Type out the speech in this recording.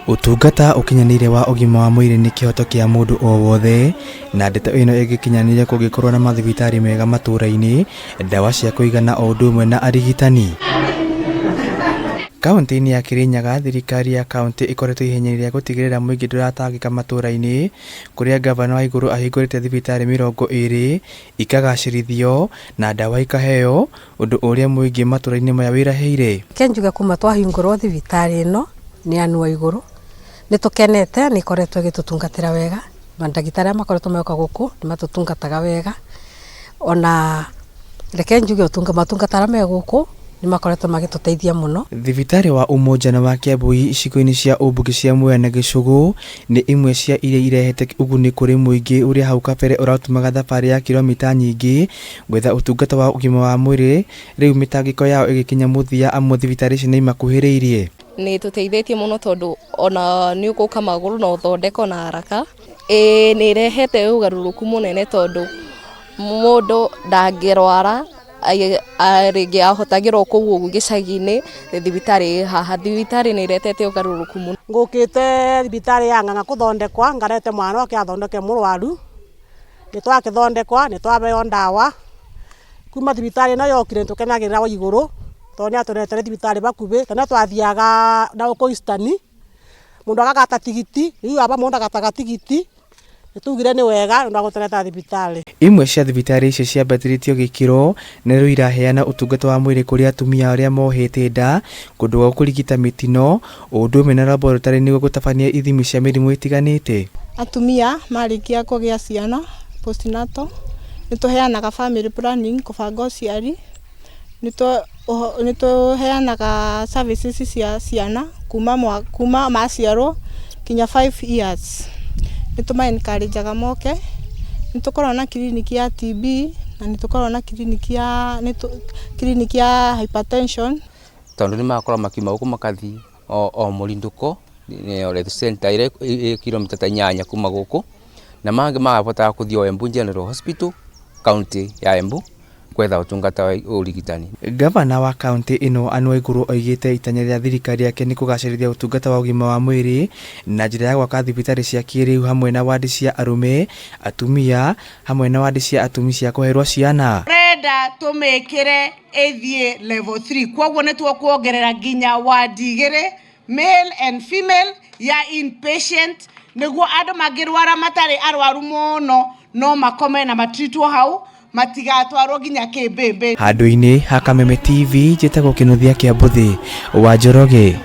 Ũtungata ũkinyanĩire wa ũgima wa mwĩrĩ nĩ kĩhoto kĩa mũndũ o wothe, na ndeto ĩno ĩngĩkinyanĩria kũngĩkorwo na mathibitarĩ mega matũra-inĩ, ndawa cia kũigana o ũndũ ũmwe na arigitani. Kauntĩ-inĩ ya Kirinyaga, thirikari ya kauntĩ ĩkoretwo ihenya-inĩ rĩa gũtigĩrĩra mũingĩ ndũratangĩka matũra-inĩ, kũrĩa ngavana Waiguru ahingũrĩte thibitarĩ 20 ikagacĩrithio na ndawa ikaheo, ũndũ ũrĩa mũingĩ matũra-inĩ maya wĩrahĩire. Reke njuge kuma twahingũrwo thibitarĩ ĩno nĩ Anne Waigũrũ, nĩ tũkenete nĩ ĩkoretwo ĩgĩtũtungatĩra wega, mandagĩtarĩ arĩa makoretwo magĩũka gũkũ nĩ matũtungataga wega, ona reke njuge motungata arĩa me gũkũ nĩ makoretwo magĩtũteithia mũno. Thibitarĩ wa Umoja na wa Kiambu icigo-inĩ cia ũmbunge cia Mwea na Gĩcũgũ nĩ imwe cia iria irehete ũguni kũrĩ mũingĩ ũrĩa hau kabere ũratũmaga thabarĩ ya kilomita nyingĩ gwetha ũtungata wa ũgima wa mwĩrĩ, rĩu mĩtangĩko yao ĩgĩkinya mũthia amu thibitarĩ ici nĩ imakuhĩrĩirie. Nĩ tũteithĩtie mũno tondũ ona nĩ ũgũka magũrũ na ũthondeko na haraka. Ĩĩ nĩ ĩrehete ũgarũrũku mũnene tondũ mũndũ ndangĩrwara rĩngĩ ahotagĩrwo kũu ũguo gĩcagi-inĩ thibitarĩ ĩ haha. Thibitarĩ nĩ ĩretete ũgarũrũku mũno. Ngũkĩte thibitarĩ ya Ng'ang'a kũthondekwa ngarete mwana oke athondeke mũrwaru, nĩ twakĩthondekwa nĩ twaheo ndawa, kuma thibitarĩ ĩno yokire nĩ tũkenagĩrĩra Waigũrũ tondũ nĩ atũretere thibitarĩ bakubĩ, tene twathiaga na gũkũ Eastern, mũndũ agagata tigiti, rĩu aba mũndũ agataga tigiti, nĩ tugire nĩ wega nĩ ũndũ wa gũtũrehera thibitarĩ. Imwe cia thibitarĩ icio ciambatĩrĩtio gĩkĩro na rĩu iraheana ũtungata wa mwĩrĩ kũrĩ atumia arĩa mohete nda, kũndũ gwa kũrigita mĩtino, o ũndũ ũmwe na laboratory nĩguo gũtabania ithimi cia mĩrimũ ĩtiganĩte. Atumia marĩkia kũgĩa ciana postnatal nĩ tũheanaga family planning kũbanga ũciari, nĩ tũheanaga services cia ciana kuma maciarwo nginya 5 years, nĩ tũma encourage aga moke, nĩ tũkoragwo na clinic ya TB na nĩ tũkoragwo na clinic ya hypertension. Tondũ nĩ magakorwo makiuma gũkũ makathi o mũrindũko health center ĩrĩa ĩ kilomita ta 8 kuma gũkũ, na mangĩ magabatara kũthiĩ o Embu General Hospital, county ya Embu, gwetha ũtungata wa ũrigitani. Gavana wa kaunti ĩno Anne Waiguru oigĩte itanya rĩa thirikari yake nĩ kũgacĩrithia ũtungata wa ũgima wa mwĩrĩ na njĩra ya gwaka thibitarĩ cia kĩrĩu hamwe na wadi cia arũme, atumia hamwe na wadi cia atumi cia kũherwo ciana. Renda tũmĩkĩre ĩthiĩ level 3, koguo nĩ tũkuongerera nginya wadi 2, male and female, ya inpatient, nĩguo andũ mangĩrwara matarĩ arwaru mũno no makome na matritwo hau, matigatwarwo nginya Kĩmbĩmbĩ. Handũ-inĩ ha Kameme TV, njĩtagwo Kĩnuthia kĩa Mbũthĩ wa Njoroge.